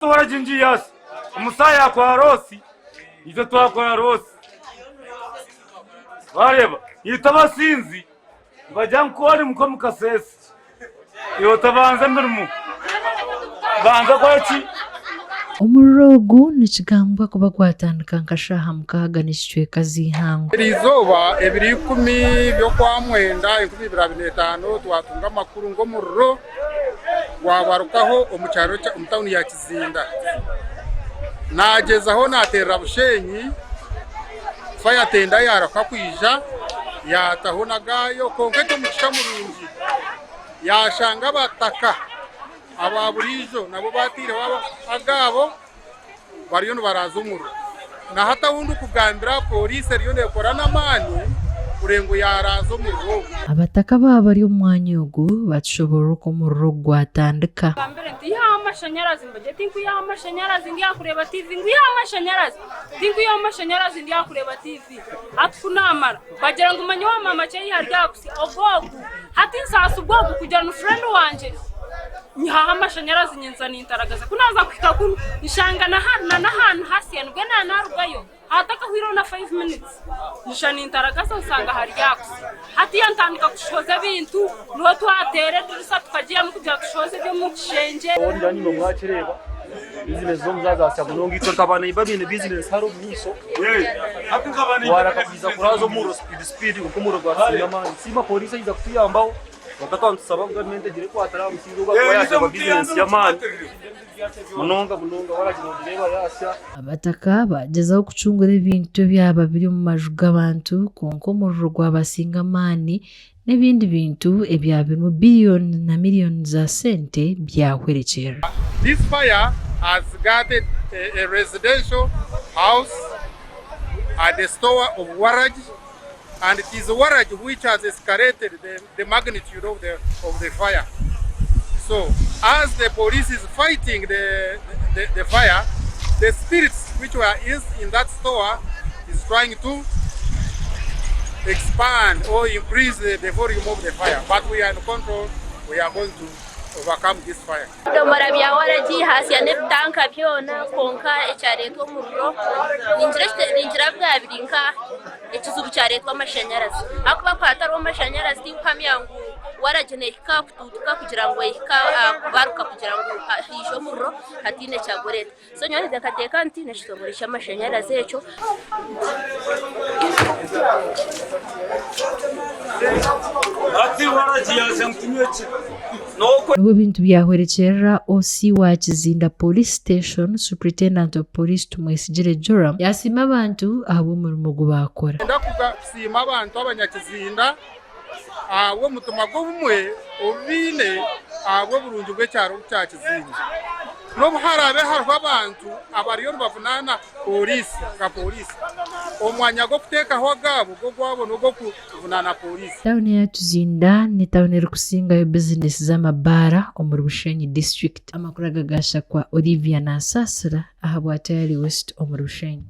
Waragi omusaya yakora rosi, itwe twakora rosi. Wareba, itwe abasinzi nibajya nkoori muka omu kasese. Iwe otabanza emirimo, banza kora ki? Omuriro ogu nikigambwa kuba gwatandika nka shaaha mukaaga n'ekicweka z'eihangwe. Eriizooba ebiro ikumi by'Okwamwenda 2025 twatunga amakuru ngu omuriro gwabarukaho omu kyaro omu tawuni ya Kizinda. Nagyezaho naterera Bushenyi fire tender yarahuka kwija yataho nagayo kwonka eky'omugisha murungi yashanga abataka aba buriijo nabo bateireho agaabo bariyo nibaraaza omuriro. Na hati ahu ndikugambira pooriisi eriyo neekora n'amaani kureeba ngu yaaraaza omuriro ogu. Abataka baaba bari omu mwanya ogu batushoboorora oku omuriro ogu gwatandika. Ngambire nti ihaho amashanyarazi mbagye tinkwihaho amashanyarazi ndi aha kureeba TV ngu ihaho amashanyarazi tinkwihaho amashanyarazi ndi aha kureeba TV hati ku naamara bagira ngu manya owa maama kye ari aha kusya ogu ogu hati nsaasibwa ogu kugira ngu furendi wangye Nyihaho amashanyarazi nyinza nintaragaza ku naaza kuhika kunu nshanga na n'ahantu hasya nibwo naanarugayo hatakahwireho na five minutes nyija nintaragaza nshanga hari ahakusa hatiiya ntandika kushohoza ebintu niho twateera edirisa tukagiihamu kugira ngu tushohoze eby'omu kishengye. Ningira naimwe mwakireeba bizinesi z'omuzazi zaasya munonga itwe nka ba neiba abaine bizinesi hare omu maisho twareka kwija kuraaza omuriro sipiidi sipiidi kwonka omuriro gwatusinga amaani. Nsiima pooriisi eija kutuyambaho. Kwonka twaba nitusaba ngu gavumenti egire ekwatire aha mushaija ogu ahakuba yaateebwa bizinesi y'amaani munonga munonga wagira nogireeba yaasya. Abataka baagyezaho kucungura ebintu ebyaba biri omu maju g'abantu kwonka omuriro gwabasinga amaani n'ebindi bintu ebyaba birimu biriyoni na miriyoni za sente byahwerekyerera. This fire has gutted a residential house at the store of Waragi and it is Waragi which has escalated the, the magnitude of the, of the fire. So as the police is fighting the, the, the fire, the spirits which were is in that store is trying to expand or increase the, the volume of the fire. But we are in control, we are going to overcome this fire. Ebidomora bya waragi haasya n'ebitanka byona kwonka ekyareetwa omuriro ningira bwaba biri nka ekizibu kyareetwa amashanyarazi ahakuba ku hatariho mashanyarazi tinkuhamya ngu waragi neehika kutuutuka kugira ngu ehike aha kubaruka kugira ngu haije omuriro hataine ekyagureeta. So nyowe ninteekateeka nti n'ekitongore ky'amashanyarazi ekyo. N'obu ebintu byahwerekyerera, OC wa Kizinda Police Station, Superintendent of Police Tumwesigire Joram yasiima abantu ahabw'omurimo ogu baakora. Niinyenda kusiima abantu abanyakizinda ahabw'omutima gw'obumwe obu baine ahabw'oburungi bw'ekyaro kya Kizinda. N'obu haraabe hariho abantu abariyo nibavunaana pooriisi nka pooriisi, omu mwanya gw'okuteekaho agaabo go gwabo n'ogw'okuvunaana pooriisi. Tauni ya Kizinda ni tauni erikusingayo bizinesi z'amabaara omuri Bushenyi disiturikiti. Amakuru aga gashakwa Olivia Nasaasira ahabwa Tayari West omuri Bushenyi.